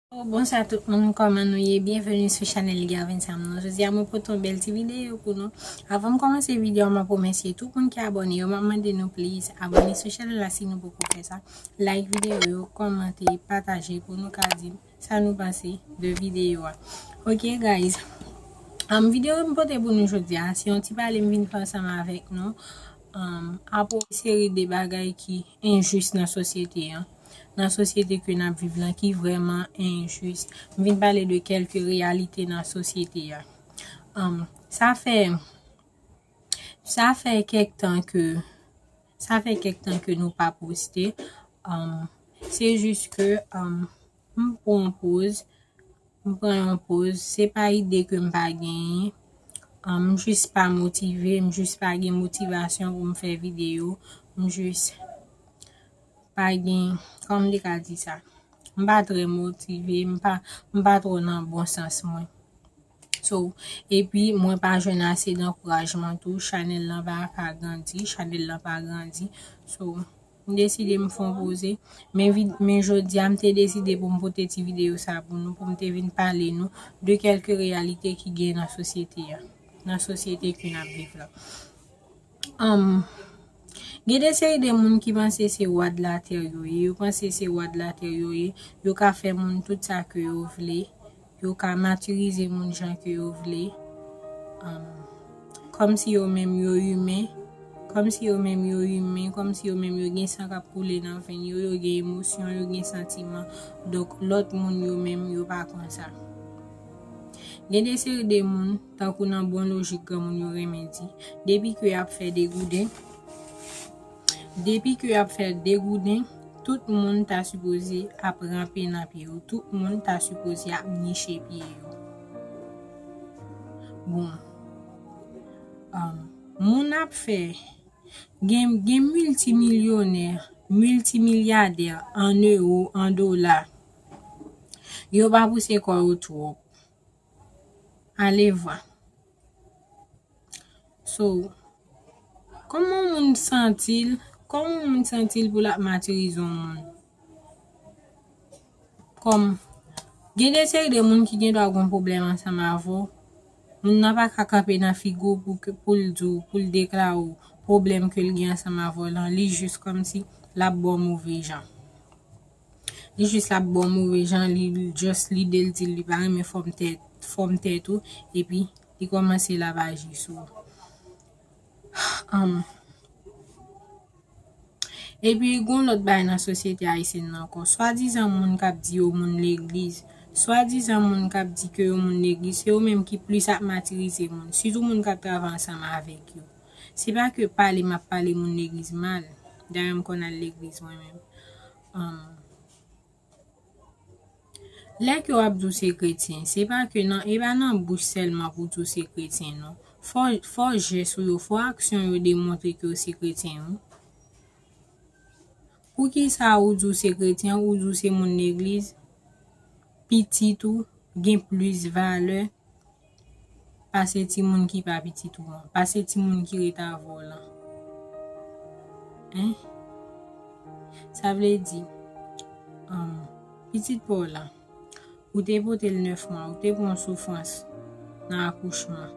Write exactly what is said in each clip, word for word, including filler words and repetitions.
Bonswa tout moun, kòman nou ye? Byenveni sou chanèl Gervin Sam nan. Jodi a mwen pote yon bèl ti videyo pou nou. Avan m kòmanse videyo a, m ap remèsye tout moun ki abòne yo. M ap mande nou please abòne sou chanèl la si nou poko fè sa. Like videyo yo, kòmante, pataje pou nou ka di sa nou panse de videyo a. Ok guys, um, videyo m pote pou nou jodi a, se yon ti pale m vin fè ansanm avèk nou, um, apwo seri de bagay ki enjis nan sosyete an. Nan sosyete ke n ap viv lan ki vrèman enjis. M vin pale de kèlke reyalite nan sosyete a. Um, sa fè, sa fè kèk tan ke, sa fè kèk tan ke nou pa poste. Um, se jis ke, um, m pran yon poz, m pran yon poz. Se pa ide ke m pa genyen. Um, m jis pa motive, m jis pa gen motivasyon pou m fè videyo. M jis pa gen, kòman m te ka di sa? M pa trè motive, m pa, m pa twò nan bon sans mwen. So, epi mwen pa jwenn ase dankourajman tou, chanèl lan pa ka grandi, chanèl lan pa grandi. So, m deside m fè yon poze, men, men jodi a m te deside pou m pote ti videyo sa pou nou, pou m te vin pale nou de kèlke reyalite ki gen nan sosyete a, nan sosyete ke n ap viv la. Um, gen de seri de moun ki panse se wa de latè yo ye. Yo panse se wa de latè yo ye. Yo ka fè moun tout sa ke yo vle. Yo ka matirize moun jan ke yo vle. Um, kòmsi yo menm yo imen. Kòmsi yo menm yo imen. Kòmsi yo menm yo gen san k ap koule nan venn yo. Yo gen emosyon, yo gen santiman. Donk, lòt moun yo menm yo pa konsa. Gen de seri de moun, tankou nan bon lojik granmoun yo renmen di, depi ke y ap fè degouden, depi ke y ap fè degouden, tout moun ta sipoze ap ranpe nan pye yo, tout moun ta sipoze ap niche pye yo. Bon, um, moun ap fè, gen, gen miltimilyonè, miltimilyadè an ewo, an dola. Yo pa pouse kò yo twòp. Alevwa. So, kòman yon moun santi l, kòman yon moun santi l pou l ap matirize yon moun? Kòm, gen de seri de moun ki gen dwa gen pwoblèm ansanm avè w. Moun nan pa ka kanpe nan figi w pou ke, pou l di w, pou l deklare w pwoblèm ke l gen ansanm avè w lan. Li jis kòmsi l ap ba w move jan. Li jis l ap ba w move jan, li, li just lide l di l li pa renmen fòm tèt, fòm tèt ou, epi li kòmanse l ap aji sou ou. Um, epi, gen yon lòt bagay nan sosyete ayisyèn nan ankò. Swadizan moun k ap di yo moun legliz, swadizan moun k ap di ke yo moun legliz, se yo menm ki plis ap matirize moun, sitou moun k ap travay ansanm avèk yo. Se pa ke pale m ap pale moun legliz mal. Dayè, m konn al legliz mwen menm. Um, Lè ke w ap di w se kretyen, se pa ke nan, e pa nan bouch sèlman pou w di w se kretyen, non. Fò, fò jès ou yo, fò aksyon yo demontre ke w se kretyen, wi. Poukisa ou di w se kretyen, ou di w se moun legliz, pitit ou gen plis valè pase timoun ki pa pitit ou an, pase timoun ki ret avè w lan. Hein? Sa vle di, um, pitit pa w lan, ou te pote l nèf mwa, ou te pran soufrans nan akouchman,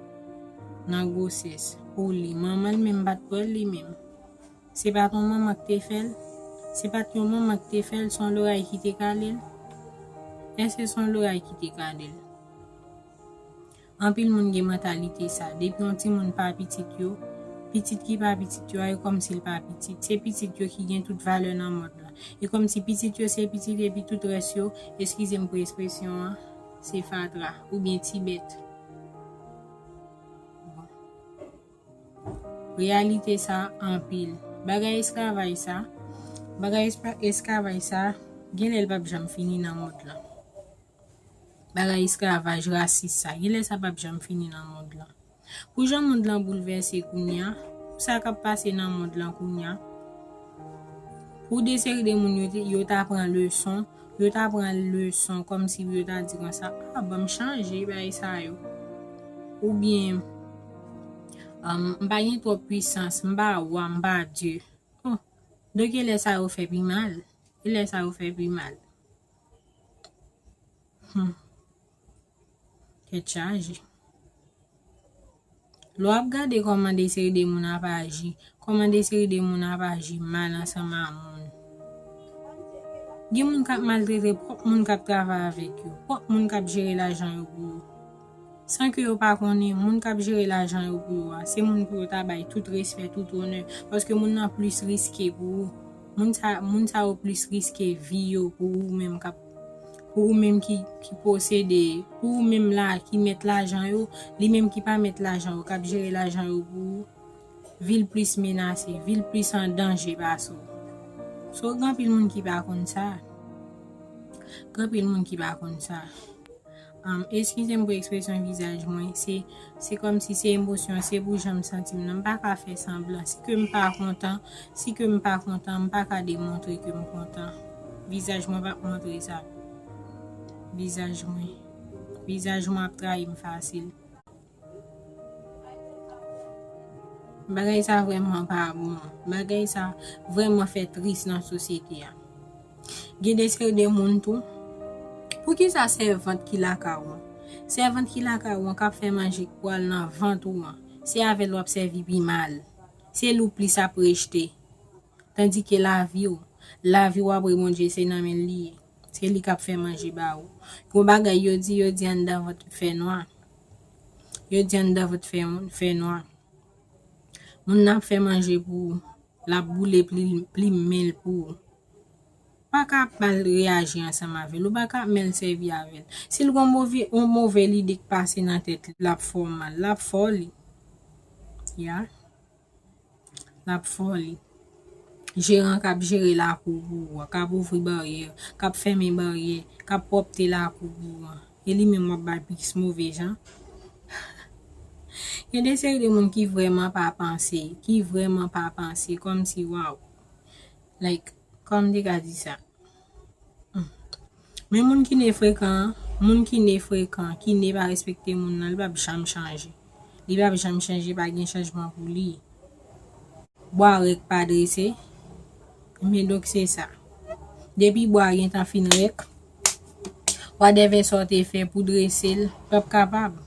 nan gwosès, pou li. Manman l menm pa t pran l li menm. Se pa t yon manman k te fè l? Se pa t yon manman k te fè l, se yon loray ki te kale l? Èske se yon loray ki te kale l? Anpil moun gen mantalite sa. Depi yon timoun pa pitit yo, pitit ki pa pitit yo a, e kòmsi l pa pitit. Se pitit yo ki gen tout valè nan mond lan. E kòmsi pitit yo se pitit, epi tout rès yo, eskize m pou ekspresyon an, se fatra oubyen ti bèt. Bon. Reyalite sa anpil. Bagay esklavaj sa, bagay espla-, esklavaj sa, genlè l p ap janm fini nan mond lan. Bagay esklavaj rasis sa, genlè sa p ap janm fini nan mond lan. Pou jan mond lan boulvèse kounye a, pou sa k ap pase nan mond lan kounye a, pou de seri de moun yo te, yo ta pran leson, yo ta pran leson kòmsi pou yo ta di konsa, "A, ban m chanje bagay sa yo." Oubyen, um, "M pa gen twòp pwisans, m pa wa, m pa Dye." Oh, donk e lè sa yo fè pi mal. E lè sa yo fè pi mal. Hmm. Tèt chaje. Lè w ap gade kòman de seri de moun ap aji, kòman de seri de moun ap aji mal ansanm a moun. Gen moun k ap maltrete pwòp moun k ap travay avèk yo, pwòp moun k ap jere lajan yo pou yo. San ke yo pa konnen, moun k ap jere lajan yo pou yo a, se moun pou yo ta bay tout respè, tout onè, paske moun nan plis riske pou ou. Moun sa, moun sa yo plis riske vi yo pou ou menm k ap, pou ou menm ki, ki posede, pou ou menm la, ki mèt lajan yo, li menm ki pa mèt lajan yo, k ap jere lajan yo pou ou, vi l plis menase, vi l plis an danje pase w. So, gen anpil moun ki pa konn sa. Gen anpil moun ki pa konn sa. Um, eskize m pou ekspresyon vizaj mwen. Se, se kòmsi se emosyon, se pou jan m santi m nan. M pa ka fè sanblan. Si ke m pa kontan, si ke m pa kontan, m pa ka demontre ke m kontan. Vizaj mwen p ap montre sa. Vizaj mwen. Vizaj mwen ap trayi m fasil. Bagay sa vrèman pa bon. Bagay sa vrèman fè tris nan sosyete a. Gen de seri de moun tou. Poukisa sèvant ki lakay ou an? Sèvant ki lakay ou an k ap fè manje pou al nan vant ou an. Se avè l w ap sèvi pi mal. Se li w plis ap rejte. Tandike lavi w, lavi w apre Bondye se nan men l li ye. Se li k ap fè manje ba ou. Gon bagay yo di, yo di anndan vant fè nwa. Yo di anndan vant fè, fè nwa. Moun nan ap fè manje pou ou, l ap boule plim, plim men l pou ou. Pa ka ap mal reyaji ansanm avè l, ou pa ka ap mal sèvi avè l. Si l gon move, yon move lide k pase nan tèt li, l ap fè w mal, l ap fè w li. Ya. L ap fè w li. Jeran k ap jere lakou pou ou a, k ap ouvri baryè, k ap fèmen baryè, k ap pwòpte lakou pou ou a. E li menm w ap bay plis move jan. Gen de seri de moun ki vrèman pa panse, ki vrèman pa panse, kòmsi, waw. Like, kòman m te ka di sa? Hmm. Men moun ki ne frekan an, moun ki ne frekan, ki ne pa respekte moun nan, li p ap janm chanje. Li p ap janm chanje, pa gen chanjman pou li. Bwa rèk pa drese, men donk se sa. Depi bwa gentan fin rèk, whatever sa w te fè pou drese l, p ap kapab.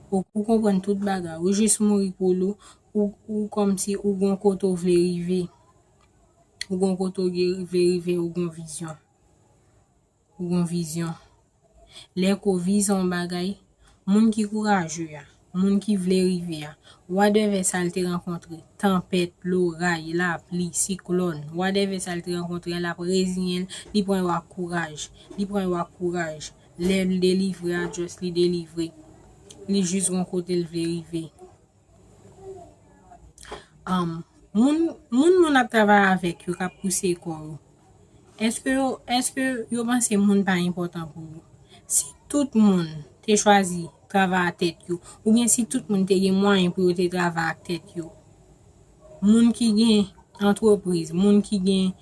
Ou, ou konprann tout bagay, ou jis mouri pou l, ou, ou kòmsi ou gon kote w vle rive. Ou gon kote w vle rive, ou gon vizyon. Ou gon vizyon. Lè ke w vize yon bagay, moun ki kouraje a, moun ki vle rive a, whatever sa l te rankontre, tanpèt, loray, lapli, siklòn, whatever sa l te rankontre a, l ap reziyen l, li pran yo ak kouraj, li pran yo ak kouraj. Lè l delivre a, just li delivre. Li jis gon kote l vle rive. Um, moun, moun, moun ap travay avèk yo, k ap pouse kò yo, èske yo, èske yo panse moun pa enpòtan pou yo? Si tout moun te chwazi travay a tèt yo, oubyen si tout moun te gen mwayen pou yo te travay ak tèt yo, moun ki gen antrepriz, moun ki gen,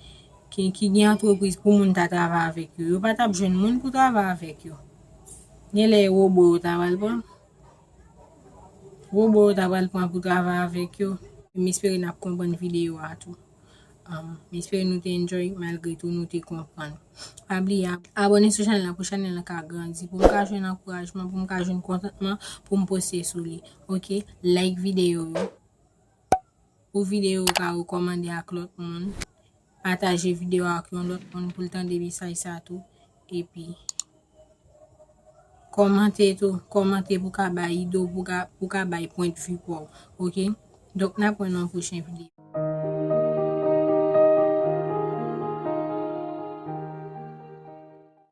ki, ki gen antrepriz pou moun ta travay avèk yo, yo pa t ap jwenn moun pou travay avèk yo. Genlè e wobo yo ta pral pran. Wobo yo ta pral pran pou travay avèk yo. M espere n ap konprann videyo a tou. Um, m espere nou te enjoy, malgre tou nou te konprann. Pa bliye ab-, abòne sou chanèl la pou chanèl la ka grandi, pou m ka jwenn ankourajman, pou m ka jwenn kontantman, pou m poste sou li. Oke, like videyo yo. Pou videyo yo ka rekòmande ak lòt moun. Pataje videyo a ak yon lòt moun pou l tande mesaj sa tou. Epi, kòmante tou, kòmante pou ka bay ide w, pou ka, pou ka bay pwennvi pa w, oke? Donk, n ap wè nan yon pwochen videyo.